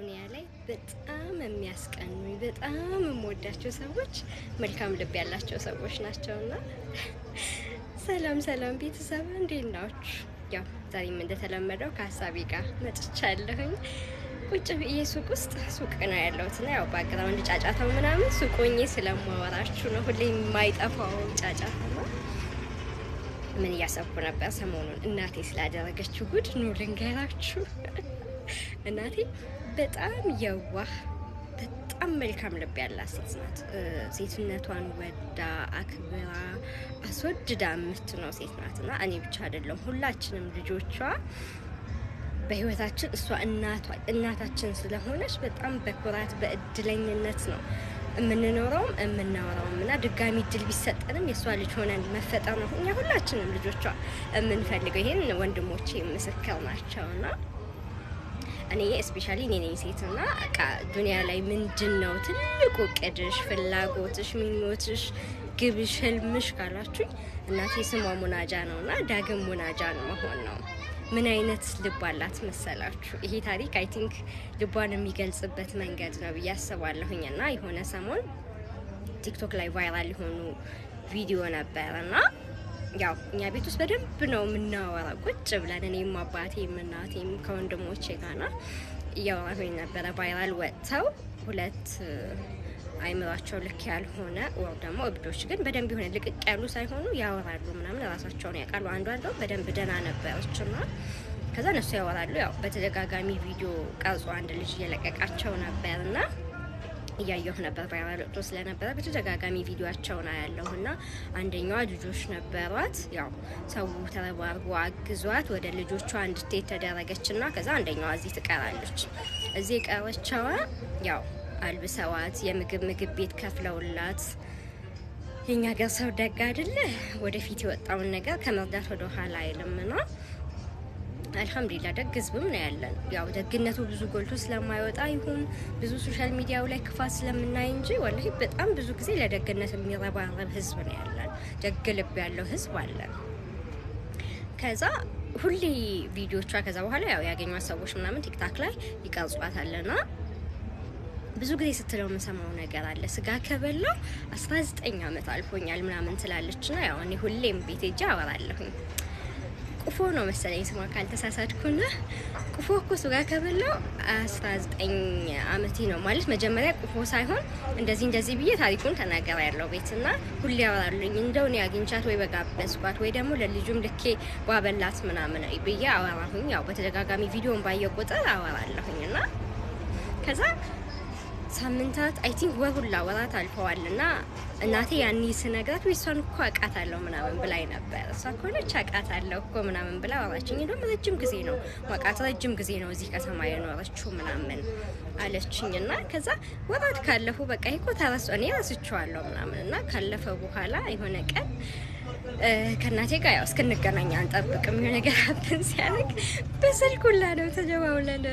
ዱንያ ላይ በጣም የሚያስቀኑኝ፣ በጣም የምወዳቸው ሰዎች መልካም ልብ ያላቸው ሰዎች ናቸውና፣ ሰላም ሰላም ቤተሰብ፣ እንዴት ናችሁ? ያው ዛሬም እንደተለመደው ከሀሳቤ ጋር መጥቻለሁኝ። ቁጭ ብዬ ሱቅ ውስጥ፣ ሱቅ ነው ያለሁት እና ያው background ጫጫታው ምናምን ሱቅ ሆኜ ስለማወራችሁ ነው። ሁሌ የማይጠፋው ጫጫታ ነው። ምን እያሰብኩ ነበር? ሰሞኑን እናቴ ስላደረገችው ጉድ ኑ ልንገራችሁ። እናቴ በጣም የዋህ፣ በጣም መልካም ልብ ያላት ሴት ናት። ሴትነቷን ወዳ፣ አክብራ፣ አስወድዳ የምትኖር ሴት ናት እና እኔ ብቻ አይደለም፣ ሁላችንም ልጆቿ በህይወታችን እሷ እናታችን ስለሆነች በጣም በኩራት፣ በእድለኝነት ነው የምንኖረውም የምናወራውም እና ድጋሚ እድል ቢሰጠንም የእሷ ልጅ ሆነን መፈጠር ነው እኛ ሁላችንም ልጆቿ የምንፈልገው። ይሄን ወንድሞቼ ምስክር ናቸውና እኔ especially እኔ ነኝ ሴትና በቃ ዱንያ ላይ ምንድን ነው ትልቁ እቅድሽ፣ ፍላጎትሽ፣ ምኞትሽ፣ ግብሽ፣ ህልምሽ ካላችሁኝ እናቴ ስሟ ሙናጃ ነው እና ዳግም ሙናጃ ነው መሆን ነው። ምን አይነት ልብ አላት መሰላችሁ? ይሄ ታሪክ I think ልቧን የሚገልጽበት መንገድ ነው ብዬ አስባለሁኝ። እና የሆነ ሰሞን ቲክቶክ ላይ viral የሆኑ ቪዲዮ ነበር እና ያው እኛ ቤት ውስጥ በደንብ ነው የምናወራው ቁጭ ብለን፣ እኔም አባቴም እናቴም ከወንድሞቼ ጋርና እያወራሁኝ ነበረ። Viral ወጥተው ሁለት አይምሯቸው ልክ ያልሆነ ወር ደግሞ እብዶች ግን በደንብ የሆነ ልቅቅ ያሉ ሳይሆኑ ያወራሉ ምናምን፣ ራሳቸውን ያውቃሉ። አንዷ እንደውም በደንብ ደህና ነበረች እና ከዛ እነሱ ያወራሉ። ያው በተደጋጋሚ ቪዲዮ ቀርጾ አንድ ልጅ እየለቀቃቸው ነበር እና እያየሁ ነበር። Viral ወጥቶ ስለነበረ በተደጋጋሚ ቪዲዮቸውን አያለሁ እና አንደኛዋ ልጆች ነበሯት። ያው ሰው ተረባርቦ አግዟት ወደ ልጆቿ እንድትሄድ ተደረገች እና ከዛ አንደኛዋ እዚህ ትቀራለች። እዚህ የቀረችዋ ያው አልብሰዋት፣ የምግብ ምግብ ቤት ከፍለውላት፣ የኛ ሀገር ሰው ደግ አይደለ? ወደፊት የወጣውን ነገር ከመርዳት ወደ ኋላ አይልምና አልሐምዱሊላ ደግ ህዝብም ነው ያለን። ያው ደግነቱ ብዙ ጎልቶ ስለማይወጣ ይሁን ብዙ social media ው ላይ ክፋት ስለምናይ እንጂ ወላሂ በጣም ብዙ ጊዜ ለደግነት የሚረባረብ ህዝብ ነው ያለን። ደግ ልብ ያለው ህዝብ አለን። ከዛ ሁሌ ቪዲዮቿ ከዛ በኋላ ያው ያገኟት ሰዎች ምናምን ቲክታክ ላይ ይቀርጿታልና ብዙ ጊዜ ስትለው የምሰማው ነገር አለ። ስጋ ከበላው 19 ዓመት አልፎኛል ምናምን ትላለች። ና ያው እኔ ሁሌም ቤት ሄጄ አወራለሁኝ። ቁፎ ነው መሰለኝ ስሟ ካልተሳሳትኩና ቁፎ እኮ ስጋ ከበላው 19 ዓመቴ ነው ማለት፣ መጀመሪያ ቁፎ ሳይሆን እንደዚህ እንደዚህ ብዬ ታሪኩን ተናገራ ያለው ቤትና ሁሌ ያወራሉኝ። እንደው እኔ አግኝቻት ወይ በጋበዝኳት ወይ ደግሞ ለልጁም ልኬ ባበላት ምናምን ብዬ አወራሁኝ። ያው በተደጋጋሚ ቪዲዮን ባየ ቁጥር አወራለሁኝ እና ከዛ ሳምንታት፣ I think ወር ሁላ፣ ወራት አልፈዋል እና እናቴ ያኔ ስነግራት ወይ እሷን እኮ አውቃታለሁ ምናምን ብላኝ ነበር። እሷ ከሆነች አውቃታለሁ እኮ ምናምን ብላ አወራችኝ። እንደውም ረጅም ጊዜ ነው ማውቃት፣ ረጅም ጊዜ ነው እዚህ ከተማ የኖረችው ምናምን አለችኝ። እና ከዛ ወራት ካለፉ በቃ እኮ ተረስቶ እኔ ረስቼዋለሁ ምናምን እና ካለፈ በኋላ የሆነ ቀን ከእናቴ ጋር ያው እስክንገናኝ አንጠብቅም። የሆነ ነገር happen ሲያደርግ በስልክ ሁላ ነው ተጀባውለን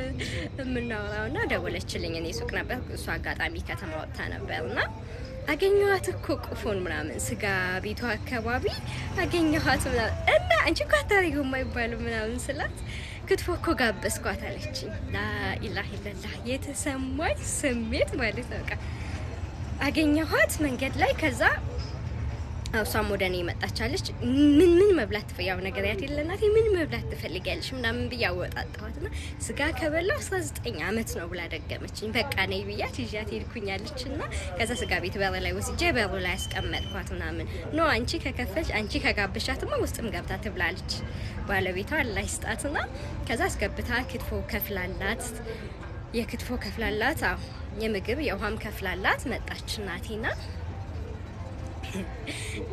የምናወራው እና ደወለችልኝ። እኔ ሱቅ ነበር፣ እሷ አጋጣሚ ከተማ ወጥታ ነበር እና አገኘኋት እኮ ቁፎን ምናምን፣ ስጋ ቤቷ አካባቢ አገኘኋት ምናምን እና አንቺ እኮ አታደርጊውም የማይባሉ ምናምን ስላት ክትፎ እኮ ጋበዝኳት አለችኝ። ላኢላሀ ኢለላህ፣ የተሰማኝ ስሜት ማለት ነው። በቃ አገኘኋት መንገድ ላይ፣ ከዛ እሷም ወደ እኔ መጣቻለች። ምን ምን መብላት፣ ያው ነገር ያት የለናት፣ ምን መብላት ትፈልጊያለሽ ምናምን ብዬ አወጣጣኋት እና ስጋ ከበላው 19 ዓመት ነው ብላ ደገመችኝ። በቃ ነይ ብያት ይዣት ሄድኩኛለች እና ከዛ ስጋ ቤት በር ላይ ወስጄ በሩ ላይ ያስቀመጥኳት ምናምን፣ no አንቺ ከከፈልሽ፣ አንቺ ከጋበሻትማ ውስጥም ገብታ ትብላለች ባለቤቷ አላህ ይስጣትና ከዛ አስገብታ ክትፎ ከፍላላት፣ የክትፎ ከፍላላት፣ አዎ የምግብ የውሃም ከፍላላት መጣች እናቴና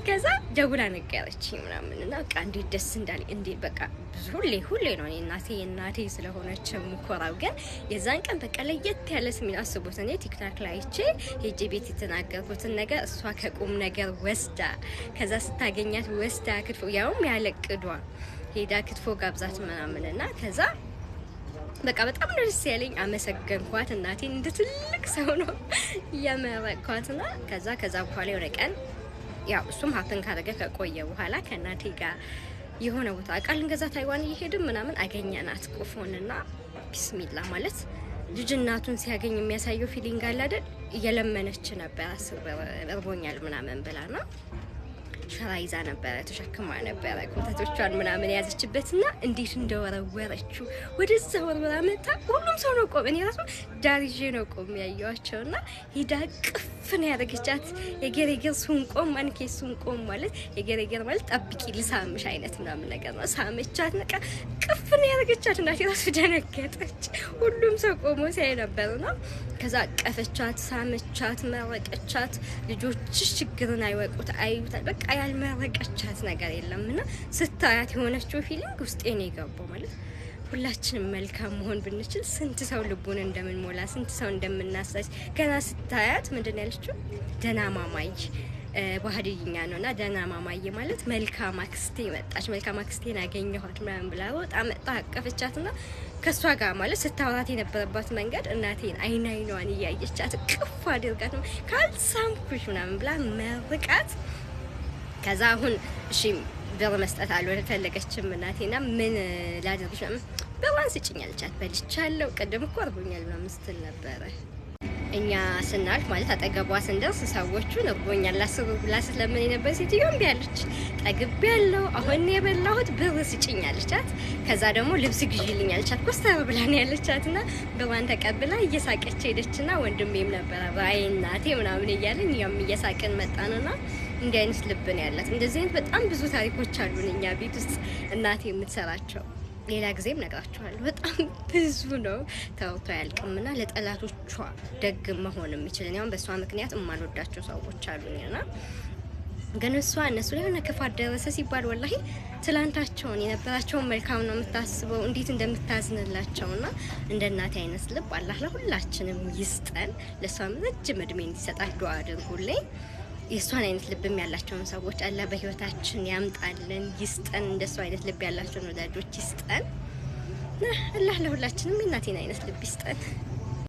ከዛ ደውላ ነገረችኝ ምናምን እና በቃ እንዴት ደስ እንዳለኝ፣ እንዴት በቃ ብዙ ሁሌ ሁሌ ነው እኔ እናቴ እናቴ ስለሆነች የምኮራው፣ ግን የዛን ቀን በቃ ለየት ያለ ስሜት፣ አስቡት። እኔ ቲክታክ ላይ አይቼ ሄጄ ቤት የተናገርኩትን ነገር እሷ ከቁም ነገር ወስዳ፣ ከዛ ስታገኛት ወስዳ ክትፎ፣ ያውም ያለ እቅዷ ሄዳ ክትፎ ጋብዛት ምናምን እና ከዛ በቃ በጣም ነው ደስ ያለኝ። አመሰገንኳት እናቴን፣ እንደ ትልቅ ሰው ነው እያመረቅኳትና ከዛ በኋላ የሆነ ቀን ያው እሱም happen ካደረገ ከቆየ በኋላ ከእናቴ ጋር የሆነ ቦታ እቃ ልንገዛ ታይዋን እየሄድን ምናምን አገኘናት ቁፎንና ቢስሚላ ማለት ልጅ እናቱን ሲያገኝ የሚያሳየው feeling አለ አይደል? እየለመነች ነበር፣ 10 ብር እርቦኛል ምናምን ብላ ና ሸራ ይዛ ነበረ፣ ተሸክማ ነበረ ኮተቶቿን ምናምን የያዘችበት እና እንዴት እንደወረወረችው ወደዛ ወርወራ መጣ። ሁሉም ሰው ነው ቆም፣ እኔ ራሱ ዳር ይዤ ነው ቆም ያየኋቸው እና ሂዳ ቅፍ ነው ያደረገቻት። የገሬገር ሱንቆም አንኬ ሱንቆም ማለት የገሬገር ማለት ጠብቂ ልሳምሽ አይነት ምናምን ነገር ነው። ሳመቻት፣ በቃ ቅፍ ነው ያደረገቻት። እናቴ ራሱ ደነገጠች። ሁሉም ሰው ቆሞ ሲያይ ነበር ነው። ከዛ ቀፈቻት፣ ሳመቻት፣ መረቀቻት። ልጆችሽ ችግርን አይወቁት አይዩታል። በቃ ያልመረቀቻት ነገር የለም እና ስታያት የሆነችው feeling ውስጤ ነው የገባው። ማለት ሁላችንም መልካም መሆን ብንችል ስንት ሰው ልቡን እንደምንሞላ፣ ስንት ሰው እንደምናሳች። ገና ስታያት ምንድን ያለችው? ደህና ማማይ፣ በሀዲይኛ ነው እና ደህና ማማዬ ማለት መልካም አክስቴ መጣች፣ መልካም አክስቴን አገኘኋት ምናምን ብላ ወጣ መጣ አቀፈቻት ና ከእሷ ጋር ማለት ስታወራት የነበረባት መንገድ እናቴን አይን አይኗን እያየቻት ቅፍ አድርጋት ካልሳምኩሽ ምናምን ብላ መርቃት። ከዛ አሁን እሺ ብር መስጠት አልፈለገችም እናቴና ምን ላድርግሽ ምናምን ብሯን ስጭኝ አለቻት። በልቻለሁ፣ ቅድም እኮ እርቦኛል ምናምን ስትል ነበረ። እኛ ስናልፍ ማለት አጠገቧ ስንደርስ ሰዎቹን እርቦኛል 10 ብር ብላ ስትለምን የነበር ሴትዮ እምቢ አለች። ጠግቤያለሁ፣ አሁን የበላሁት፣ ብር ስጭኝ አለቻት። ከዛ ደግሞ ልብስ ግዢልኝ አለቻት። ኮስተር ብላ ነው ያለቻት እና ብሯን ተቀብላ እየሳቀች ሄደችና ወንድሜም ነበረ አይ እናቴ ምናምን እያለን እኛም እየሳቅን መጣንና እንዲህ አይነት ልብ ነው ያላት። እንደዚህ አይነት በጣም ብዙ ታሪኮች አሉን እኛ ቤት ውስጥ እናቴ የምትሰራቸው። ሌላ ጊዜም ነግራችኋለሁ። በጣም ብዙ ነው፣ ተወርቶ አያልቅምና ለጠላቶቿ ደግ መሆን የሚችል፣ እኔ አሁን በእሷ ምክንያት የማልወዳቸው ሰዎች አሉኝና ግን እሷ እነሱ ላይ የሆነ ክፋት ደረሰ ሲባል ወላሂ ትላንታቸውን የነበራቸውን መልካም ነው የምታስበው፣ እንዴት እንደምታዝንላቸው። ና እንደ እናቴ አይነት ልብ አላህ ለሁላችንም ይስጠን። ለእሷም ረጅም እድሜ እንዲሰጣት ዱዓ አድርጉልኝ። የእሷን አይነት ልብም ያላቸውን ሰዎች አላህ በህይወታችን ያምጣልን፣ ይስጠን። እንደሷ አይነት ልብ ያላቸውን ወዳጆች ይስጠን። አላህ ለሁላችንም የእናቴን አይነት ልብ ይስጠን።